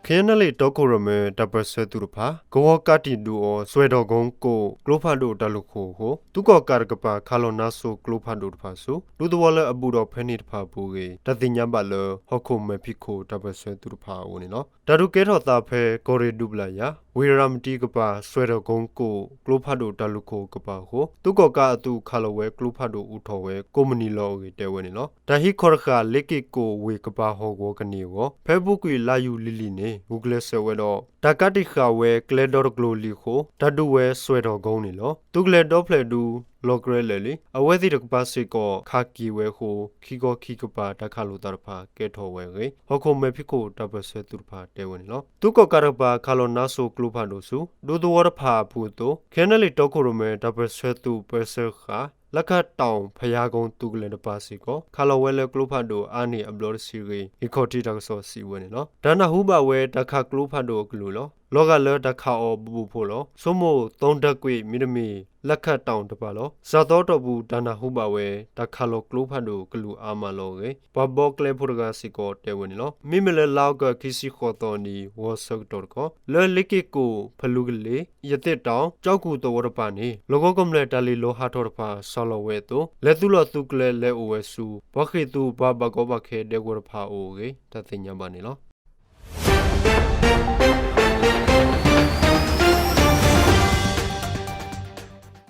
ခ့ၣ်အဲၣ်ယူၣ်လ့ၣ်တီခိၣ်ရိၣ်မဲ တၢ်ပၢၢ်ဆၢသုးတဖၣ် ကဝီၤကးတံာ်ဒုးအီၤ စွဲၣ်ထီၣ်ကိကၠိၣ် ကျိဖးဒိၣ်တၢ်လုၢ်ခိၣ်အဃိ သုးကီၣ်ကးတကပၤ ခးလီၤနါစိကျိဖးဒိၣ်တဖၣ်ဆူ ဒူသဝီလၢအဘူးဒီးဖဲန့ၣ်တဖၣ်အပူၤအဂ့ၢ် တၢ်သ့ၣ်ညါဘၣ်လၢ ဟီၣ်ခိၣ်မဲာ်ဖံးခိၣ်တၢ်ပၢၢ်ဆၢသုးတဖၣ်အအိၣ်န့ၣ်လီၤ. တၢ်ဒုးကဲထီၣ်သးဖဲ ကီၢ်ရ့ၣ်ဒူပျၢ်ယၤ ဝ့ၢ်ရၤမတံကပၤ စွဲၣ်ထီၣ်ကိကၠိၣ် ကျိဖးဒိၣ်တၢ်လုၢ်ခိၣ်ကပၤအဃိ သုးကီၣ်ကးအသုးခးလီၤဝဲကျိဖးဒိၣ်အိၣ်ထီၣ်ဝဲကိးမုၢ်နံၤလီၤအဂ့ၢ်တဲဝဲန့ၣ်လီၤ. တၢ်ဟံးခီၣ်တဃာ် လ့က့ၢ်ကိၣ်ဝ့ၢ်ကပၤဟီၣ်ကဝီၤကန့ၢ်အဂီၢ် ဖဲအပူၤကွံာ်လါယူၤလံလံၤန့ၣ် ဂုာ်ကျဲးစၢးဝဲဒီး တၢ်ကးတံာ်ဃာ်ဝဲကျဲဒီတကျိၤလံအဃိ တၢ်ဒုးဝဲစွဲၣ်ထီၣ်ကိန့ၣ်လီၤ. သုးကလၢၤဒီဖျၢၣ်ဒုး လီၤကြၢးလၢာ်လံ အဝဲသ့ၣ်တကပၤစ့ၢ်ကီး ခးက့ၤဝဲအဃိ ခံခီခံကပၤတၢ်ခးလိာ်သးတဖၣ်ကဲထီၣ်ဝဲအဂ့ၢ် ဟီၣ်ခိၣ်မဲာ်ဖံးခိၣ်တၢ်ပၢၢ်ဆၢသုးတဖၣ်တဲဝဲန့ၣ်လီၤ. သုးကီၣ်ကးတကပၤ ခးလီၤနါစိကျိဖးဒိၣ်ဆူ ဒူသဝီတဖၣ်အပူၤအသိး ခ့ၣ်အဲၣ်ယူၣ်လ့ၣ်တီခိၣ်ရိၣ်မဲ တၢ်ပၢၢ်ဆၢသုးပၢဆှၢဃာ် လၢခၣ်တီၣ်ဖယါကိသုးကလၢၤတပၤစ့ၢ်ကီး ခးလီၤဝဲလၢကျိဖးဒိၣ်အါန့ၢ်အဘျီတဆံအဂ့ၢ် ဟံၣ်ခီၣ်ထံးတၢ်ကစီၣ်စံးဝဲန့ၣ်လီၤ. တၢ်နၢ်ဟူဘၣ်ဝဲ တၢ်ခးကျိဖးဒိၣ်အကလုၢ်လီၤ. လီၤဂာ်လၢတၢ်ခးအီၤဘူးဘူးဖိလီၤ. ဆိကမိၣ် သုဒၢကွံာ် မ့တမ့ၢ် လၢခၣ်တီၣ်တပၤလီၤ. စှၤသီအတီၢ်ပူၤ တၢ်နၢ်ဟူဘၣ်ဝဲ တၢ်ခးလီၤကျိဖးဒိၣ်ကလုၢ်အါမးလီၤအဂ့ၢ် ပှၤဘှီကျဲဖိတဂၤစ့ၢ်ကီးတဲဝဲန့ၣ်လီၤ. မ့မ့ၢ်လၢလါအီကူး ခံဆံဃိးသီအနံၤ ဂီၤဆၢကတီၢ်တခီ လၢလ့က့ၢ်ကိၣ် ဖလူကလ့ၣ် ယသ့ၣ်တီၣ် ကၠီကူၣ်သဝီတပၤန့ၣ် လီၢ်ကဝီၤကမျၢၢ်တၢ်လ့ၤလီၤဟးထီၣ်တဖၣ် စှၤလီၤဝဲအသိး လဲၤသုးလီၢ်သုးကျဲလဲၤအိၣ်ဝဲဆူ ပှၤဃ့ၢ်သုးပှၤဘၣ်ကီဘၣ်ခဲဒဲကဝီၤတဖၣ်အအိၣ်အဂ့ၢ် တၢ်သ့ၣ်ညါဘၣ်န့ၣ်လီၤ.